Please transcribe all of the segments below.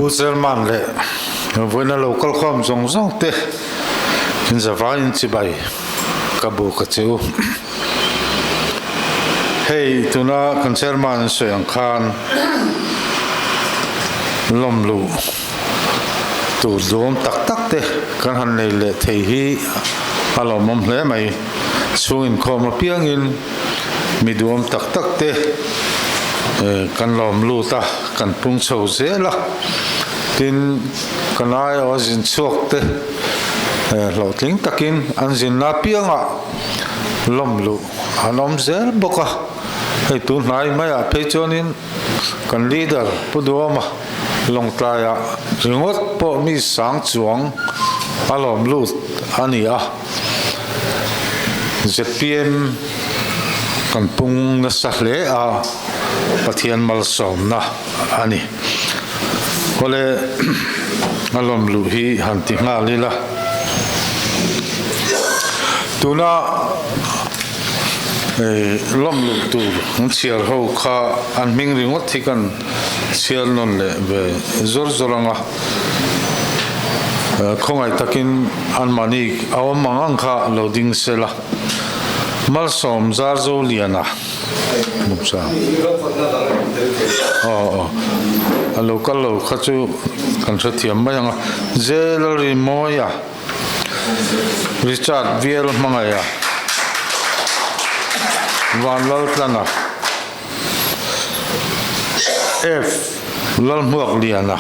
Pu Chairman leh vawiina lo kalkhawm zawng zawng te inzavaiin chibai ka bu ka che u. Hei tuna kan Chairman an sawi ang khan lawm luh tur duhawm tak tak te kan han nei leh thei hi a lawmawm hle mai. Chhung inkhawm apiangin mi duhawm tak tak te kan lawm lut a, kan pung chho zel a. Tin, kan aiawha zin chhuak te hlawhtling takin an zinna apiangah lawm luh an awm zel bawk a. Hei tun hnai maiah phei chuanin kan leader Pu Duhawma Lawngtlaiah ringawt pawh mi sang chuang a lawm lut a ni a. Zpm kan pung nasa hle a, Pathian malsawmna a ni. Awle a lawm luh hi han ti nghal ila. Tuna lawm luh tur an chhiar ho kha an hming ringawt hi kan chhiar nawn leh ve zawr zawr ang a. Khawngaih takin anmahni a awm ang ang kha lo ding se la. Malsawm Zarzoliana Aw a lo kal lo kha chu kan hrethiam mai ang a. J Lalrimawia, Richard Vial Hmangaiha, Vanlaltlana. F Lalhmuakliana,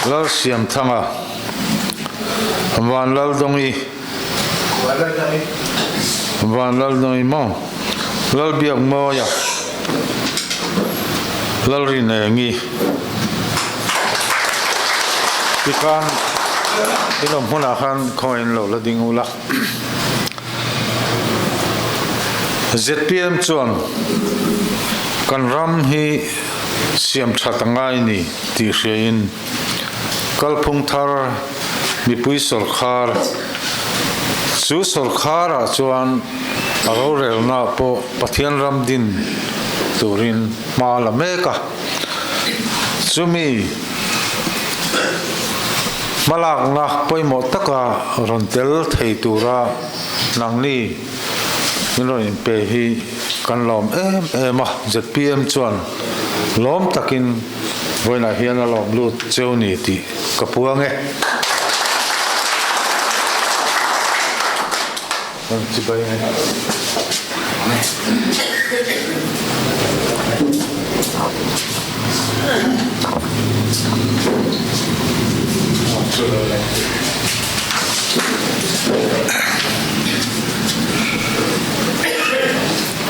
Lalsiamthanga, Vanlaldawngi, Vanlaldawngi maw, Lalbiakmawia, Lalrinengi. Tikhan in awm hmunah khan khawngaih in lo la ding ula. Zpm chuan kan ram hi siam that a ngai ni tih hriain kalphung thar mipui sawrkhar chu sawrkharah chuan a rorelna pawh Pathian ram din turin hma la mek a. Chumi hmalakna pawimawh taka rawn tel thei tura nangni min rawn inpe hi kan lawm em em a, zpm chuan lawm takin vawiinah hian a lawm lut cheu ni tih ka puang e.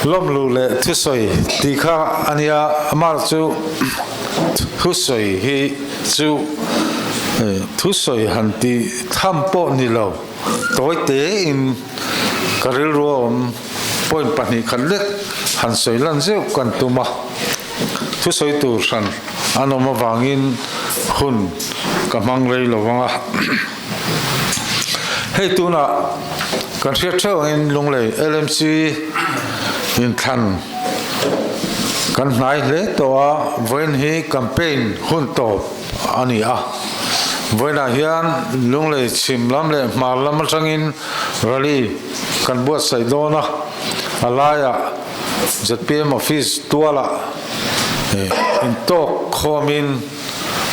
Lawmlu leh thusawi tih kha a nia, amah chu thusawi hi chu thusawi han tih tham pawh ni lo. Tawi tein ka rilru a awm point 2 khat lek han sawi lan zeuh kan tum a, thusawi tur hran an awm avangin hun ka hmang rei lo vang a. Hei tunah kan hriat theuh angin Lunglei LMC inthlan kan hnai hle tawh a, vawiin hi campaign hun tawp a ni a. Vawiinah hian Lunglei chhim lam leh hmar lam atangin rally kan buatsaih dawn a, a laiah zpm office tualah intawk khawmin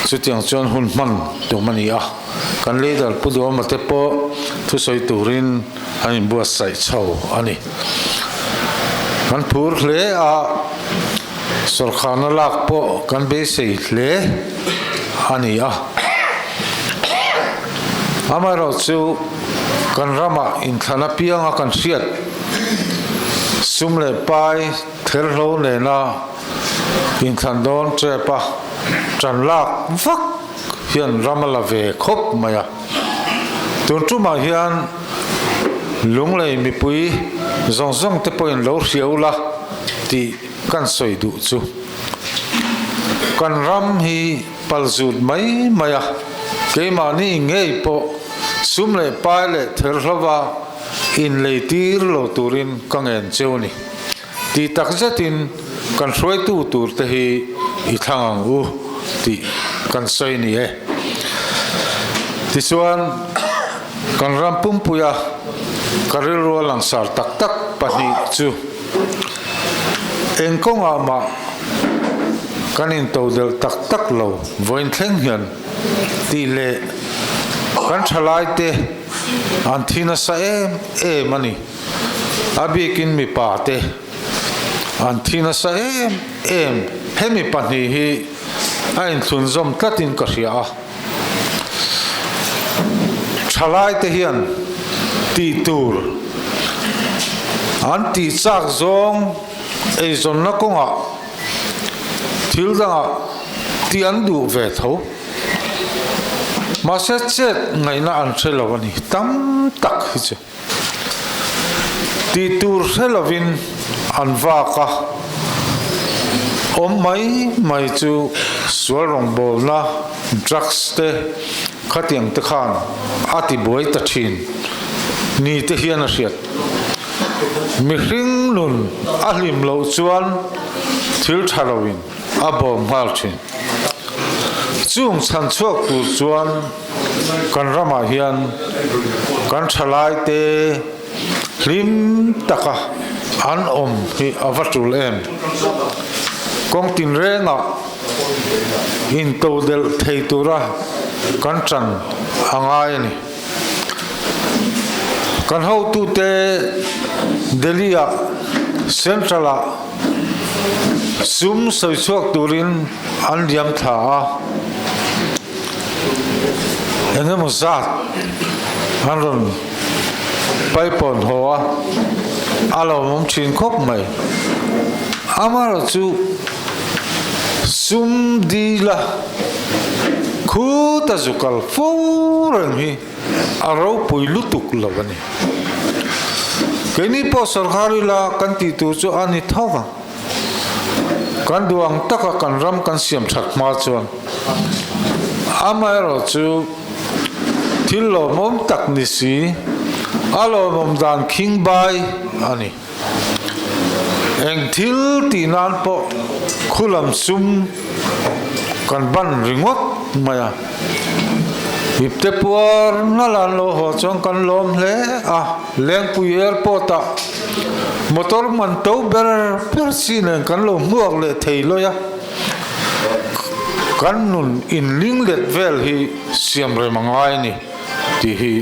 chutiang chuan hun hman tum a ni a. Kan leader Pu Duhawma te pawh thusawi turin an inbuatsaih chho a ni. Kan phur hle a. Sawrkharna lak pawh kan beisei hle a ni a. Amaherawhchu kan ramah inthlan apianga kan hriat sum leh pai therhlo nena inthlan dawn tep a tan lak vak hian ram a la ve khawp mai a. Tun tumah hian Lunglei mipui zawng zawng te pawhin lo hria ula tih Kan sawi duh chu kan ram hi palzut mai mai a, keimahni ngei pawh sum leh pai leh therhlova inleitir lo turin ka ngen cheu ni. Ti tak zetin kan hruaitu turte hi i thlang ang u tih kan sawi ni e. Tichuan, kan ram pumpuia ka rilru a langsar tak tak pahnih chu eng kawngah mah kan intodelh tak tak lo vawiin thleng hian tih leh kan thalaite an thi nasa em em a ni. A bikin mipa te an thi nasa em em. Hemi pahnih hi a inthlunzawm tlatin ka hria a. Thalai te hian tih tur an tih chak zawng eizawnna kawngah thil dangah tih an duh ve tho. Mahse chet ngaihna an hre lo a ni tam tak hi chu. Tih tur hre lovin an vak a, awm mai mai chu sual rawngbawlna drugs te khatiang te khan a ti buai ta thin ni te hian a hriat. Mihring nun a hlim loh chuan thil tha loin a bawm nghal thin. Chung chhan chhuak tur chuan Kan ramah hian kan thalaite hlim taka an awm hi a va tul em? Kawng tinrengah intodelh thei tura kan tan a ngai a ni. Kan hotute Delhi-ah Central-ah sum sawi chhuak turin an liam thla a. Eng emaw zat an rawn paipawn haw a, a lawmawm thin khawp mai. Amaherawhchu sum dila khuta zu kal fo reng hi a ropui lutuk lo a ni. Keini pawh sawrkar ila kan tih tur chu a ni tho vang. Kan duh ang taka kan ram kan siam that hma chuan amaherawh chu thil lawmawm tak ni si, a lawmawm dan khing bai a ni. Eng thil tih nan pawh khulam sum kan ban ringawt mai a. Ipte puar nalh an lo haw chuan kan lawm hle a, Lengpui Airport ah motor man to ber ber chi nen kan lo hmuak leh thei lawi a, kan nun inling let vel hi siam rem a ngai a ni tih hi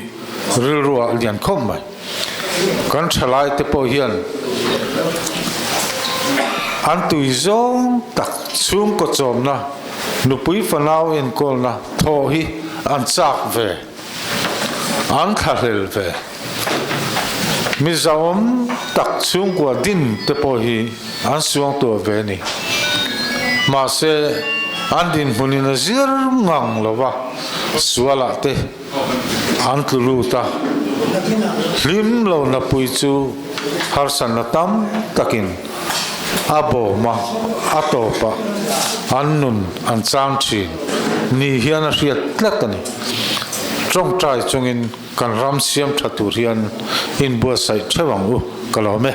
rilruah lian khawp mai. Kan thalai te pawh hian an tui zawng tak chhungkaw chawmna, nupui fanau enkawlna thawh hi an chak ve, an thlahlel ve. Mizoram tak chhungkua din te pawh hi an suang tuah ve a ni. Mahse, an dinhmunin a zir ngang lo va, sualah te an tlu lut a. Hlim lo napui chu harsatna tam takin a bawm a, a tawpah an nun an chang thin ni hian a hriat tlat a ni. Tawngtai chungin. Kan ram siam tha tur hian inbuatsaih theuh ang u, ka lawm e.